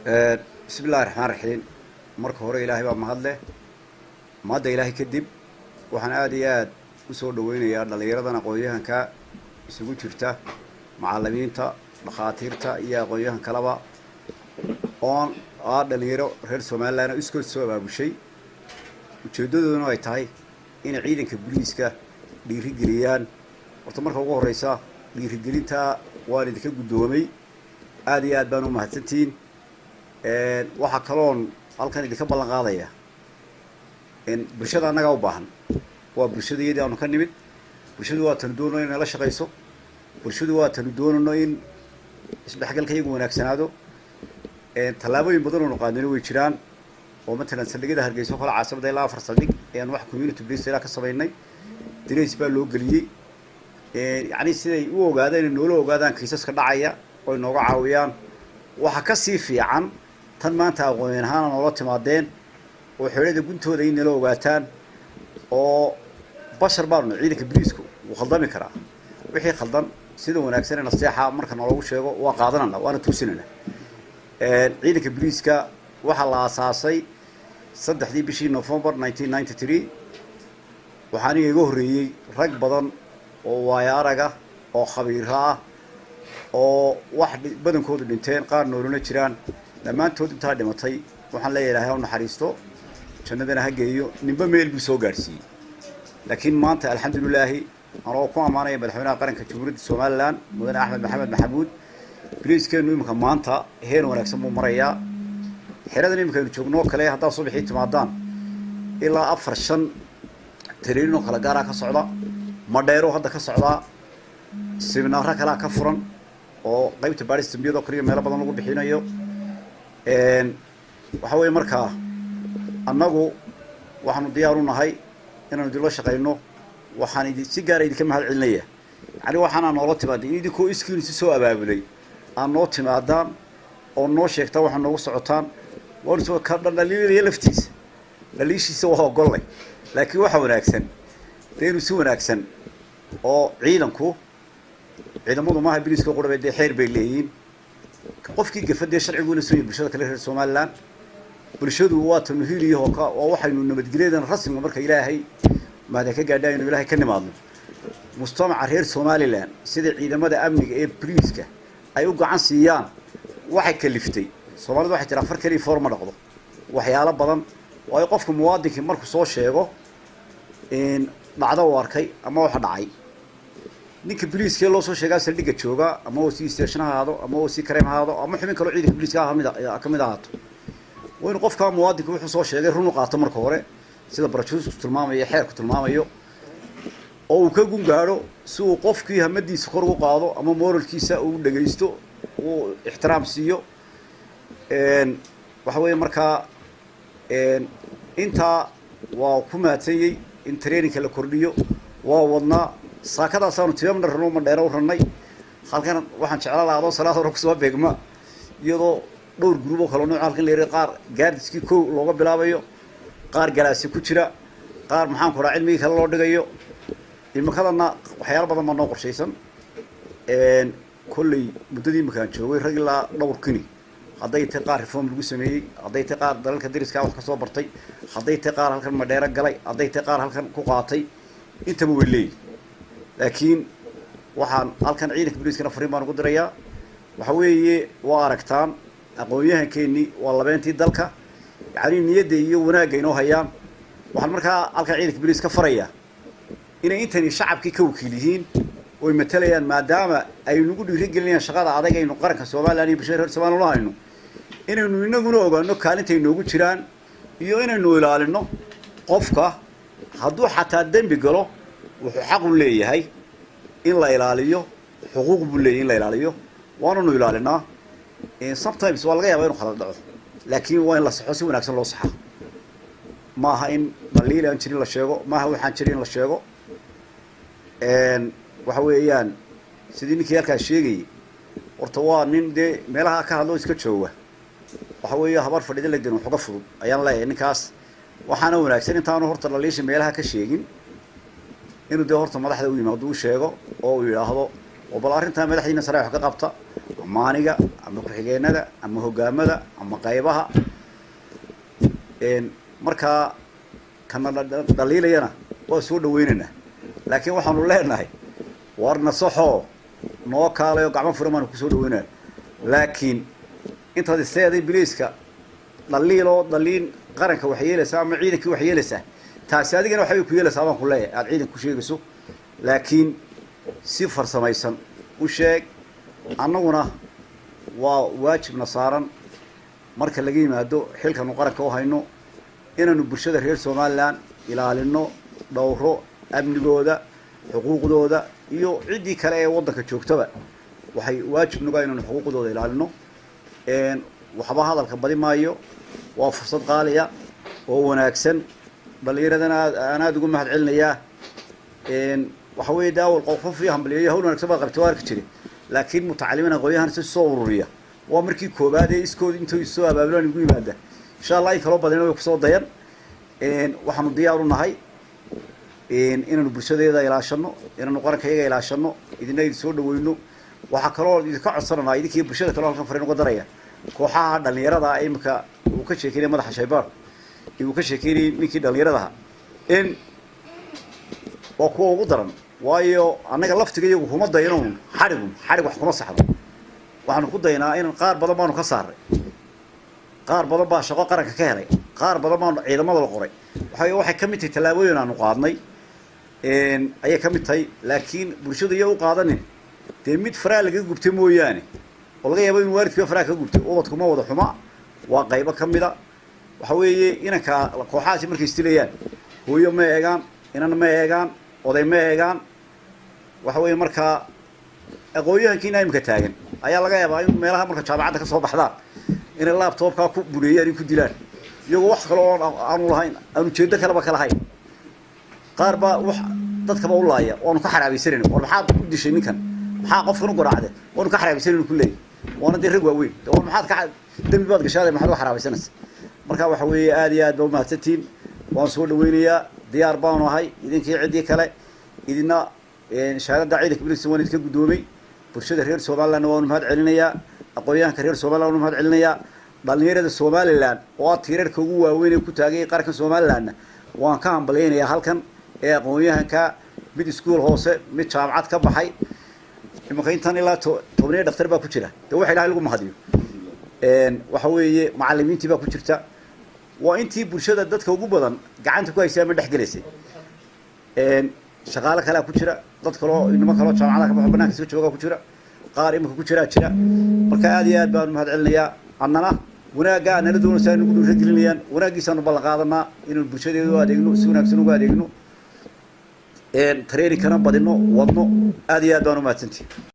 Bismi illahi raxmaan raxiim. Marka hore Ilaahay baa mahadleh. Mahadda Ilaahay kadib, waxaan aada iyo aad usoo dhaweynayaa dhallinyaradan aqoon-yahanka isugu jirta, macalimiinta, dhakhaatiirta iyo aqoon-yahan kaleba, oon ah dhalinyaro reer Somaliland oo iskood soo abaabushay, ujeeddadooduna ay tahay inay ciidanka booliiska dhiirigeliyaan. Horta marka ugu horeysa dhiirigelinta waan idinka guddoomay, aada iyo aad baan u mahadsantihiin. Waxaa kaloon halkan idinka ballan qaadaya, bulshada annagaa u baahan, waa bulshada iyadii aanu ka nimid. Bulshadu waa tanu doonano inay la shaqayso, bulshadu waa tanu doonano in isdhexgalka iyagu wanaagsanaado. Tallaabooyin badan oonu qaadnino way jiraan, oo matalan saldhigyada Hargeysa oo kale, caasimada, ilaa 4 saldhig ayaan wax community police ilaa ka samaynay. Dirays baa loo geliyey, yacni siday u ogaadaan, inay noola ogaadaan kiisaska dhacaya oo ay nooga caawiyaan. Waxaa kasii fiican tan maanta aqoon ahaana noola timaadeen oo xeelada guntooda in nala ogaataan, oo bashar baanu, ciidanka boliisku wuu khaldami karaa. Wixii khaldan sida wanaagsan ee naseexa marka naloogu sheego waa qaadanana, waana toosinana. Ciidanka boliiska waxaa la aasaasay 3dii bishii November 1993. Waxaa aniga iga horreeyey rag badan oo waayo araga oo khabiiro ah, oo wax badankoodu dhinteen, qaar nooluna jiraan. Dhammaantood intaa dhimatay waxaan leeyahay Ilahay ha u naxariisto, jannadana ha geeyo. Ninba meel buu soo gaadhsiiyey. Laakiin maanta, alxamdulilaahi, anoo ku ammaanaya madaxweynaha qaranka Jamhuuriyadda Somaliland, mudane Axmed Maxamed Maxamuud, biliiskeenu iminka maanta heer wanaagsan buu marayaa. Xeradan iminka aynu joogno kale, haddaad subaxii timaadaan, ilaa 4 5 training oo kala gaaraa ka socda. Madheero hadda ka socdaa, seminaaro kalaa ka furan oo qaybta baadhista dambiyada oo kaliya meelo badan lagu bixinayo. Waxa weeye markaa annagu waxaanu diyaar u nahay inaanu idinla shaqayno. Waxaan idi si gaara idinka mahad celinaya, yani waxaana noola timaada in idinkoo iskiin isu soo abaabulay aad noo timaadaan oo noo sheegtaan waxaa noogu socotaan. Waanu soo ka dhaliilaya laftiisa, dhaliishiisa waa ogollay, laakiin waxa wanaagsan dee inuu si wanaagsan oo ciidanku, ciidamadu maaha biliiska quraba, dee xeer bay leeyihiin. Qofkii gafa dee sharcigu la sooyay bulshada kale reer Somaliland. Bulshadu waa tanu hiiliyaho ka oo waxaynu nabadgelyadan rasmiga marka Ilaahay mahada ka gaadha aynu Ilaahay ka nimaadno. Mujtamaca reer Somaliland sida ciidamada amniga ee boliiska ay u gacan siiyaan waxay kaliftay. Soomaalidu waxay tiraa, "Far keliya fool ma dhaqdo." Waxyaalo badan, waayo qofka muwaadinkii markuu soo sheego in dhacdo uu arkay ama waxa dhacay, ninka boliiska loo soo sheegaa saldhigga jooga, ama OC station ha ahaado, ama OC crime ha ahaado, ama xubin kaloo ciidanka boliiska kamid ka mid ahaato, waa inu qofka muwaadinka wuxuu soo sheegay run u qaato marka hore, sida barajuusku tilmaamayo, xeerku tilmaamayo, oo uu ka gun gaadho si uu qofkii hamadiisa kor ugu qaado ama moralkiisa uu dhegaysto, uu ixtiraam siiyo. Waxa weeye markaa intaa waa ku mahadsanyey in trainingka la kordhiyo. Waa wadnaa, saakadaasaanu timamna rano, Madheero u ranay. Halkan waxaan jeclaan lahaa adoo salaad hore kusoo beegma, iyadoo dhowr group oo kale nooc halkan la yidhi, qaar gaardiskii kow looga bilaabayo, qaar galaasi ku jira, qaar maxaan ku dhaha cilmigii kale loo dhigayo. Imikadana waxyaalo badan baa noo qorshaysan. Kolley muddadii iminkaan joogay, rag ilaa dhowr kini, hadday tay qaar reform lagu sameeyey, hadday tay qaar dalalka dariskaa wax ka soo bartay, hadday tay qaar halkan Madheero galay, hadday tay qaar halkan ku qaatay, intaba way leeyihin. Laakiin waxaan halkan ciidanka booliiskana fariin baan ugu dirayaa. Waxa weeye, waa aragtaan aqoon-yahankeenii waa labeentii dalka, yacni niyadda iyo wanaagga inoo hayaan. Waxaan markaa halkan ciidanka booliis ka farayaa inay intani shacabkii ka wakiil yihiin oy matalayaan, maadaama ay nagu dhiirigelinayaan shaqada adag aynu qaranka Somaliland iyo bulshada reer Somaliland ula hayno, inaynu inaguna ogaano kaalintay noogu jiraan iyo inaynu ilaalino. Qofka hadduu xataa dembi galo, wuxuu xaq u leeyahay in la ilaaliyo, xuquuq buu leeyahay in la ilaaliyo, waananu ilaalinaa. Sometimes waa laga yaabaa inu khalad dhaco, laakiin waa in la saxo, si wanaagsan loo saxa. Maaha in dhaliil aan jirin la sheego, maaha waxaan jirin in la sheego. Waxa weeyaan sidii ninkii halkaas sheegayay, horta waa nin dee meelaha ka hadlo iska jooga. Waxa weeye habar fadhida la dirin waxuga fudud ayaan leeyahay ninkaas. Waxaana wanaagsan intaanu horta dhaliisha meelaha ka sheegin inuu dee horta madaxda u yimaado, u sheego oo uu yidhaahdo, oo bal arrintaa madaxdiina sare wax ka qabta, ama aniga ama ku-xigeenada ama hogaamada ama qaybaha. Markaa kana dhaliilayana waa soo dhaweynaynaa, laakiin waxaanu leenahay war nasaxoo noo kaalayo, gacmo furan baanu kusoo dhaweynaya. Laakiin intaad isleeday biliiska dhaliiloo dhaliin qaranka wax yeelaysaa ama ciidankii wax yeelaysaa, taasi adigana waxbay ku yeelaysaa baan ku leeyahay aada ciidanka ku sheegayso. Laakiin si farsamaysan u sheeg, annaguna waa waajibna saaran marka laga yimaado xilkanu qaranka u hayno inaanu bulshada reer Somaliland ilaalino, dhowro amnigooda, xuquuqdooda iyo ciddii kale ee waddanka joogtaba. Waxay waajib nugaa inaanu xuquuqdooda ilaalino. Waxba hadalka badi maayo, waa fursad qaaliya oo wanaagsan. Dhalinyaradana aan aada ugu mahad celinayaa. Waxa weeye daawal qof iyo hambalyeeyo hawl wanaagsan baad qabtay waa arki jire, laakiin mutacalimiin aqoonyahan si soo ururiya waa markii koobaad ee iskood intuu isoo abaabulaan igu yimaada. Insha Allah in kaloo badanina way kusoo dayan. Waxaanu diyaar u nahay inaanu bulshadeeda ilaashano, inaanu qarankayaga ilaashano, idina idin soo dhaweyno. Waxaa kaloo idinka codsananaa idinkiiyo bulshada kaloo halkan fariin uga daraya kooxaha dhalinyarada imika uu ka sheekeynaya madaxa shaybaar, uu ka sheekeynayay ninkii dhalinyaradaha, in waa kuwa ugu daran. Waayo annaga laftiga iyagu kuma daynon xadhigun, xadhig wax kuma saxno. Waxaanu ku daynaa in qaar badan baanu ka saarnay, qaar badan baa shaqo qaranka ka helay, qaar badan baanu ciidamada la qoray. Waxay ka mid tahay tallaabooyin aanu qaadnay ayay ka mid tahay. Laakiin bulshada iya u qaadanin dee mid faraa laga gubtay mooyaane, oo laga yaabo in waalidkiiba faraa kaga gubtay. Ubadku ma wada xuma, waa qaybo ka mida. Waxa weeye inanka kooxahaasi markay isdilayaan hooyo ma eegaan, inan ma eegaan, oday ma eegaan. Waxa weeye markaa aqoon-yahankiina imika taagan ayaa laga yaabaa in meelaha marka jaamacadda ka soo baxdaan inay laabtoobkaa ku bureeyaan, in ku dilaan, iyagoo wax kale oo aanu lahayn, aan ujeedo kaleba ka lahayn. Qaar baa wax dadkaba u laaya waanu ka xaraabaysanayna, war maxaad u dishay ninkan, maxaa qofkan u garaacde, waanu ka xaraabaysanayna ku leeyahy. Waana dee rag waaweyn, de war maxaad ka dembi baad gashaade, maxaad uga xaraabaysanaysa? Marka waxa weeye aada iyo aad baa umahadsantihiin, waan soo dhaweynayaa, diyaar baanu ahay idinkii ciddii kale. Idina shahaadada ciidanka biliska waan idinka guddoomay. Bulshada reer Somalilandna waanu mahad celinayaa, aqoon-yahanka reer Somaliland waanu mahad celinayaa, dhalinyarada Somaliland oo ah tiirarka ugu waaweyn ee ku taagay qaranka Somalilandna waan ka hambalyaynayaa halkan ee aqoon-yahanka, mid iskuol hoose, mid jaamacad ka baxay, imanka intan ilaa 10 dhaktar baa ku jira. Dee waxa ilahay lagu mahadiyo waxa weeye macalimiintii baa ku jirta, waa intii bulshada dadka ugu badan gacanta ku haysay ama dhex gelaysay. Shaqaale kalea ku jira, dad kaloo inamo kaloo jaamacadaha ka baxo bananka soo joogaa ku jira, qaar iminka ku jiraa jira. Marka aada iyo aad baanu mahad celinayaa. Annana wanaaggaa nala doonaysaa nagu dhiira gelinayaan, wanaaggiisaanu ballan qaadanaa inaanu bulshadeeda u adeegno, si wanaagsan uga adeegno, training kana badino, wadno. Aada iyo aad baan umahadsantihi.